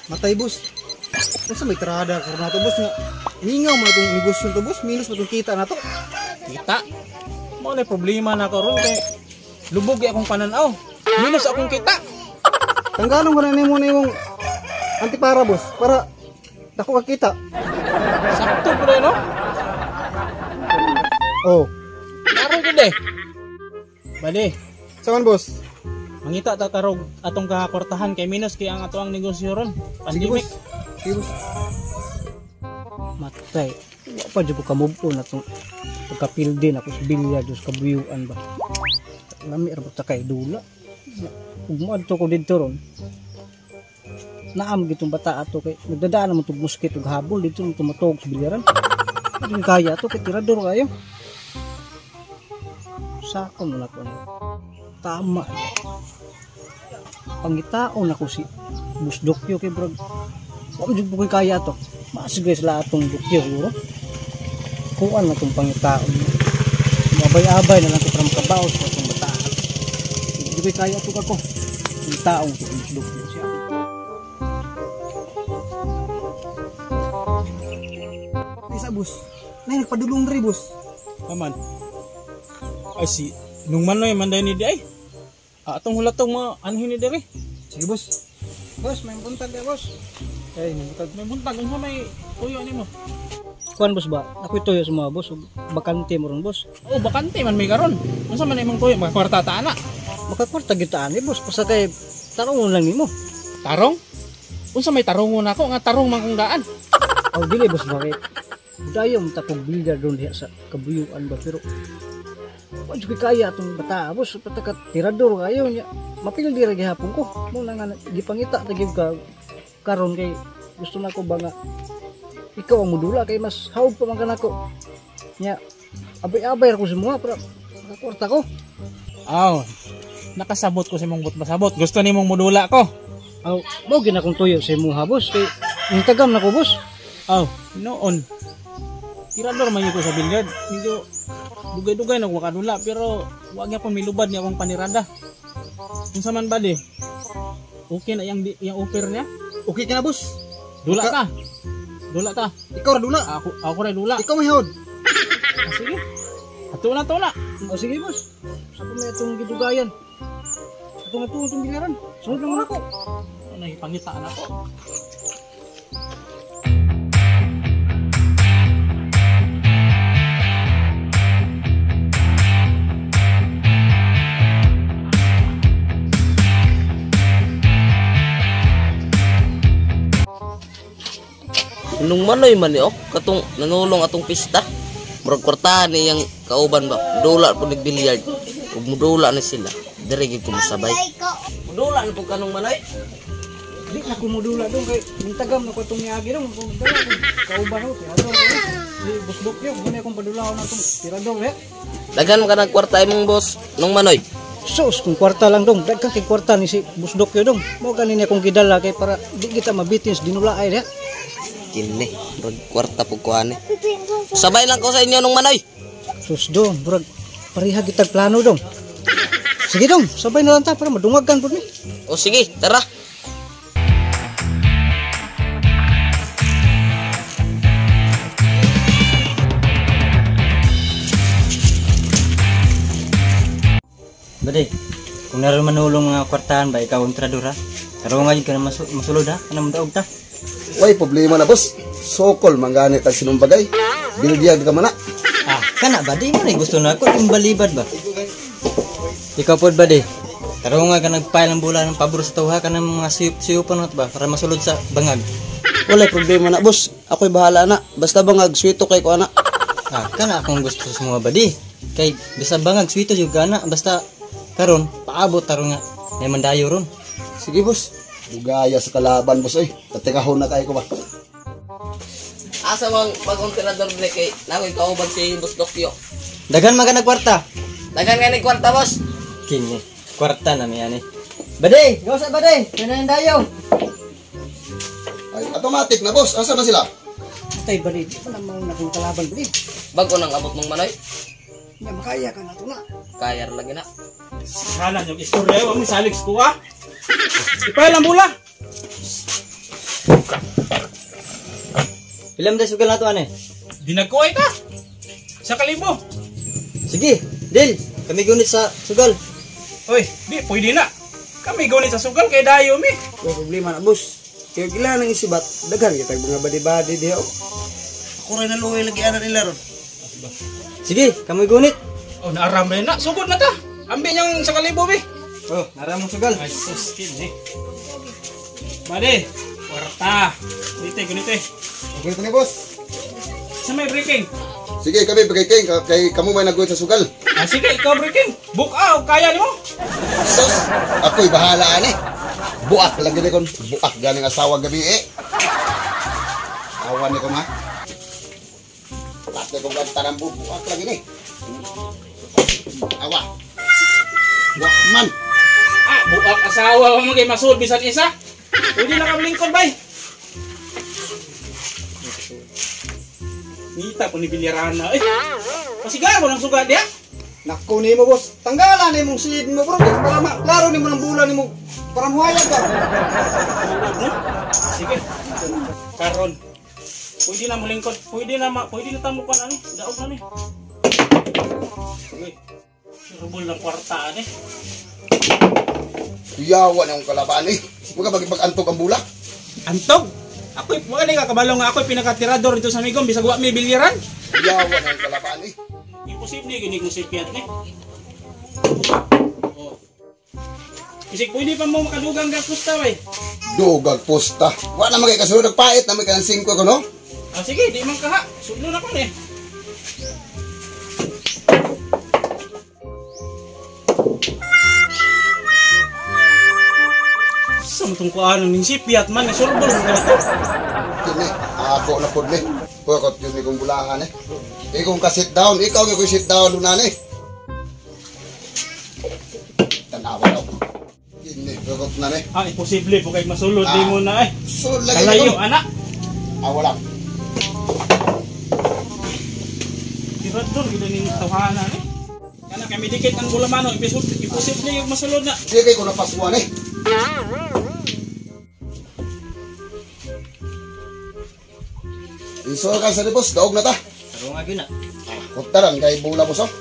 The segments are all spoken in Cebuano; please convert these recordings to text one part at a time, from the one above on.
Matay, boss. Unsa may tirada karon nato, boss, nga mingaw man atong negosyo to, boss, minus man atong kita nato. Kita. Mao na problema na karon kay lubog akong pananaw. Minus akong kita. Tanggalon ko na nimo na imong antipara, boss, para dako ka kita. Sakto pud no? Oh. Karon gud eh. Bali. Saman, boss? Mangita ta tarog atong kakakwartahan kay minus kay ang ato ang negosyo ron. Pandemic. Sige, boss. Matay. Wa pa jud ko ka-move on atong pagkapildi na ako sa bilya sa kabuyuan ba. Lami ra ba ta kay dula. Ug moadto ko didto ron. Naam gitong bata ato kay nagdadaan naman tog musket ug habol didto nang tumatog sa bilyaran. Di kaya ato kay tirador kayo. Sako man ako ni. Tama. Pangitaon ako si Boss Dokyo kay brog. Wa man jud ko kaya ato. Masigay sila atong Dokyo siguro. Kuan na tong pangitaon. Abay-abay na lang ko para makabaos sa atong bata. Di ko kaya ato kako. Pangitaon ko si Boss Dokyo siya. Isa, boss. Nay nagpadulong diri, boss. Paman. Ay si nung manoy man day ni di ay. Atong hulatong mga anhin ni diri. Sige, boss. Boss, may buntag ya, boss. Ay, may buntag. May buntag unsa may tuyo nimo? Kuan, boss ba? Ako'y tuyo sa mga boss. Bakante mo ron, boss. Oh, bakante man may karon. Unsa man imong tuyo? Makakwarta ta ana. Makakwarta gyud ta ani, boss. Basta kay tarongon lang nimo. Tarong? Unsa may tarongon nako nga tarong man kong daan? Aw dili, boss, bakit? Dayon ta kog bilya doon diha sa kabuyuan ba, pero wa jud kaya atong bata, boss, patakat tirador kayo nya. Mapildi ra gihapon ko. Mo na nga gipangita ta gyud ka karon kay gusto na ko ba nga ikaw ang modula kay mas hawg pa man kanako. Nya abay-abay ra ko sa mga para makakwarta ko. Aw, nakasabot ko sa imong but masabot. Gusto nimong modula ko. Aw, mao gyud akong tuyo sa imuha, boss, kay nitagam na ko, boss. Aw, noon. Tirador man ko sa billiard. Medyo dugay-dugay na ko makadula pero wa gyud pa milubad niya akong panirada. Unsa man ba di? Okay na yang offer niya? Okay ka na, boss. Dula ta. Dula ta. Ikaw ra dula. Ako ra dula. Ikaw may hawd. Ah, sige. Ato na, ato na. O sige, boss. Sa ko may atong gidugayan. Atong ato atong bilyaran. Sunod lang ako. Ano ipangitaan ako. Nung manoy man ni ok katong nanulong atong pista. Murag kwartahan ni iyang kauban ba. Dula po nig billiard. Ug mudula ni sila. Dire gid ko mosabay. Mudula na pud kanong manoy. Di na ko mudula dong kay mintagam na ko atong niagi dong. Kauban ako tirador. Di Boss Dokyo, guni akong padulahon atong tirador eh. Daghan man ka nag kwarta imong boss nung manoy. Sus, kung kwarta lang dong, daghan kay kwarta ni si Boss Dokyo dong. Mao gani niya akong gidala kay para di kita mabitin sa dinulaay diha. Kini, murag kwarta pug kuan. Sabay lang ko sa inyo nung manoy. Sus dong, murag pareha kitag plano dong. Sige dong, sabay na lang ta para madungagan pud ni. O sige, tara. Bade, kung naroon manulong mga kwartahan ba, ikaw ang tirador ha? Karoon nga yun ka na masulod ha? Ano mo daog ta? Way, problema na, boss. Sokol, manggani tag sinumbagay. Bildyag ka man na. Ah, kana ba? Di mo na gusto na ako. Yung balibad ba? Ikaw po ba di? Karoon nga ka nagpile ng bula ng pabor sa tuha ka ng mga siyupan ba? Para masulod sa bangag. Walay problema na, boss. Ako'y bahala na. Basta bangag, swito kay ko ana. Ah, kana akong gusto sa mga badi. Kay basta bangag, swito yung gana. Basta karon paabot taron nga. May mandayo ron. Sige, boss. Dugaya sa kalaban, boss. Oy, tatikahon na tayo ko ba? Asa mang bagong tirador ni kay nakoy kauban si Boss Dokyo. Daghan man ka nagkwarta. Daghan nga nagkwarta, boss. Kini, kwarta na mi ani. Bade, gawa sa bade. Kaya dayo. Ay, automatic na, boss. Asa ba sila? Atay bade, di pa na akong kalaban bade. Bago nang abot mong manoy. Nya makaya ka na to na. Kaya ra lagi na. Sala nyo istorya, wa mo salig ko ah. Ipay lang bula. Pila man sugal nato ane? Dinagkuhay ta. Sa kalibo. Sige, deal. Kami gunit sa sugal. Oy, di pwede na. Kami gunit sa sugal kay dayo mi. Wa problema na boss. Kaya kailangan ng isibat, daghan kita mga badi-badi diha. Ako rin naluoy lagi ana nila ron. Sige, kami gunit. Oh, naaram rin na. Sugod na ta. Ambi niyang sa kalibo mi. Oh, naramong sugal. Ay, sus, kini. Bade, kwarta. Gunite, gunite. Okay ni boss. Sa may breaking. Sige kami breaking kay kamo may naguyot sa sugal. Ah, sige, ikaw breaking. Book out, kaya nimo. Sus, ako'y bahala ani. Buak lagi ni kon, buak ganing asawa gabi eh. Awan ni ko ma. Pati kong ganta ng buak lagi ni. Awa. Buak man. Ah, buak asawa mo kay masul bisan isa. Pwede na kami lingkod bay. Ngita ko ni Bilyarana. Eh, pasigar mo ng sugat diya. Nako nimo boss, tanggalan nimo silid mo bro, para klaro nimo ng bula nimo para muhayag ka. Sige. Karon. Pwede na mo lingkod, pwede na tamo pa ani, daog na ni. Uy. Rubol ng kwarta ani. Kuyawa na akong kalaban eh. Huwag ka magipag-antog ang bula. Antog? Ako'y wala ka kabalo nga ako'y pinakatirador dito sa Migom bisag wa may bilyaran. Kuyawa na akong kalaban eh. Imposible gini kung sipiat ni. Oh. Bisig pwede pa mo makadugang gag pusta way. Dugag pusta. Wala man kay kasunod nagpait na may kanang 5 ko no. Ah, sige, di man kaha. Sudlo na ko ni. Sa matong kuan ng sipiat man ni surbol mo to. Kini, ako na pud ni. Pukot yun ni kong bulahan eh. Ikong ka sit down, ikaw gyud sit down lunan eh. Tanawa daw. Kini, pukot na ni. Ah, imposible po kay masulod di mo na eh. Sulod lagi Kalayo ana. Ah, wala. Tirador gid ning tawhana ni. Kana kay midikit ang bulamano, imposible yung masulod na. Sige kay ko napasuan eh. Iso ka sa boss, daog na ta. Tarunga gyud na. Kutaran kay bula boss oh.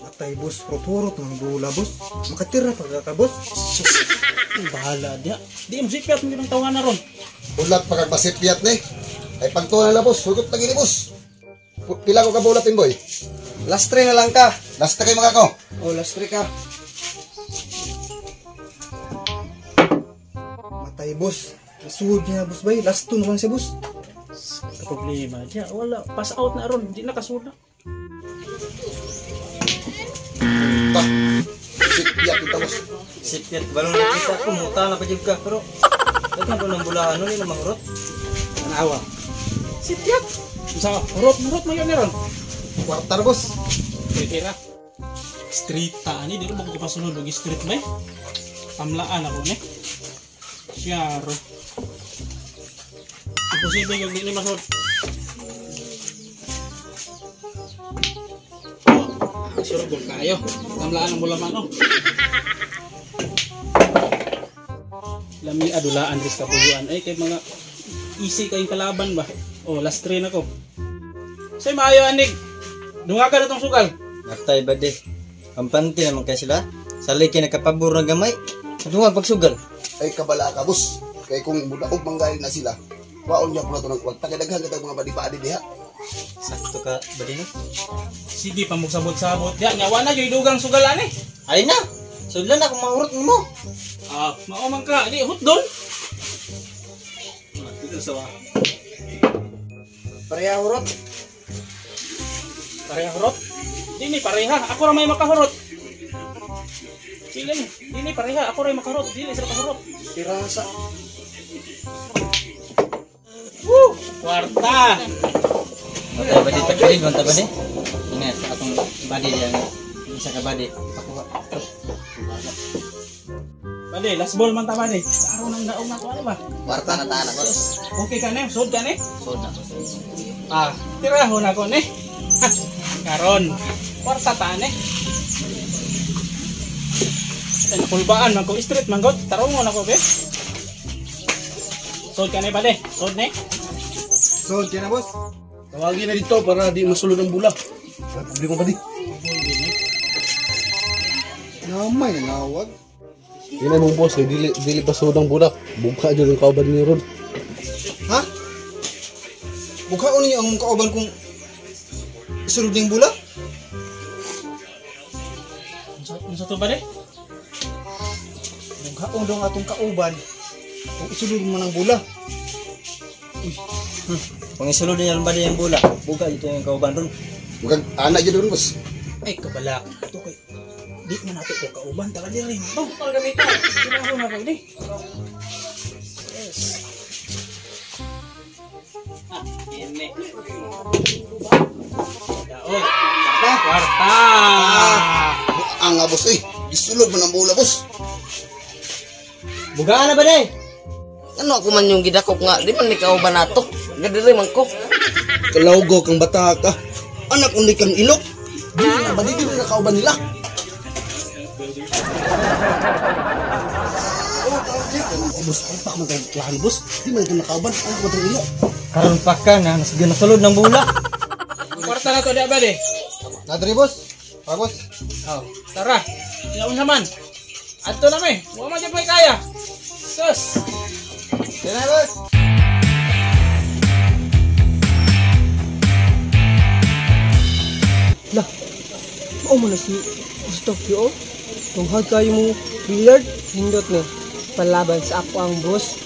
Atay boss, rot-rot ng bula boss. Makatira pa ka boss. Sus, bahala diya. Di mo sipiat mo ang tawhana ron. Ulat pa kag masipyat ni. Ay pagtuwa na la boss, hugot lagi ni boss. Pila ko ka bula Pimboy? Last 3 na lang ka. Last 3 mga ko. Oh, last 3 ka. Matay boss. Nasuod niya boss bay. Last 2 na lang siya boss. Problema diya, wala pass out na ron, di na kasula. Ta. Sipyat ito boss. Sipyat balong nakita ko muta na pa jud ka pero daghan ko ng bulahan no ni na mangurot. Tanawa. Sipyat. Sa hurot-hurot man yun ni ron. Kwartar boss. Tira. Street ta ani dili ba ko pasulod og street bay. Tamlaan ako ni. Siyaro. Imposible yung di ni masulod. Oh, surbol kayo. Tamlaan ang bulaman oh. Lami adulaan ris kabuyuan ay kay mga easy kayong kalaban ba. Oh, last 3 na ko. Say maayo anig. Dungaga na tong sugal. Matay ba de? Kampante naman kay sila. Salay kay nakapabor na gamay. Dungag pagsugal. Ay kabala ka boss. Kay kung mudaog manggaling na sila, waon niya pula to ng kwarta. Kay daghan kita mga badi-badi diha. Sakto ka ba din? Sige pa magsabot-sabot diha. Nya wa na gyud dugang sugal ani. Ay na. Sudlan na kung maurot mo. Ah, mao man ka. Di hotdog. Pareha hurot. Pareha hurot? Dini pareha. Ako ra may makahurot. Dili ni. Dini pareha. Ako ra may makahurot. Dili sila kahurot. Tirasa. Woo! Kwarta. Matay ba di tagilid man ta ba di? Ingat sa atong body diyan. Isa ka body. Pakuha. Bale, last ball man ta bale. Sa araw ng daog na to ano ba? Kwarta na ta na boss. Okay ka na, sod ka na. Sold na boss. Ah, tirahon ako ni. Ha, karon. Kwarta ta ni. Nakulbaan man ko street man god. Tarungon ako be. Sod ka na bale. Sod ni. So, kaya na boss. Tawagin na dito para di masulod ang bula. Wala problema ba di? Namay nangawag. Yun mong boss, eh, dili, dili pa sudang bulak. Bugka dyan ang kauban ni Ron. Ha? Bukhaon ninyo ang kauban kung isulod ning bula? Unsa to bale? Bukhaon daw ang atong kauban kung isulod mo ng bula. Kung isulod niya ba ang bula, buka dito yung kauban ron. Bugag ana jud ron boss. Ay kabalak. Ito kay di man nato ko kauban taga diri. Oh, para gamita. Tinahon na ko di. Yes. Ah, ini. Daog. Kwarta. Ang nga boss eh. Gisulod man ang bola boss. Bugaan na ba day? Ano ako man yung gidakop nga, di man ni kauban nato. Gadiri man ko. Kalawgo kang bata ka. Anak undi kang ilok. Dili na ba di dili na kauban nila? Oh, boss, palpak man kang klahan, boss. Di man ito nakauban. Anak ba itong ilok? Karon pa ka na, nasulod ng bula. Kwarta na to di ba di? Nadri boss. Pa boss. Oh, tara. Sila man. Adto na mi. Wa man jud may kaya. Sus. Sige na boss. Lah, mao man na si Eustachio. Tunghag kayo mo billiard, hindot ni. Palaban sa ako ang boss.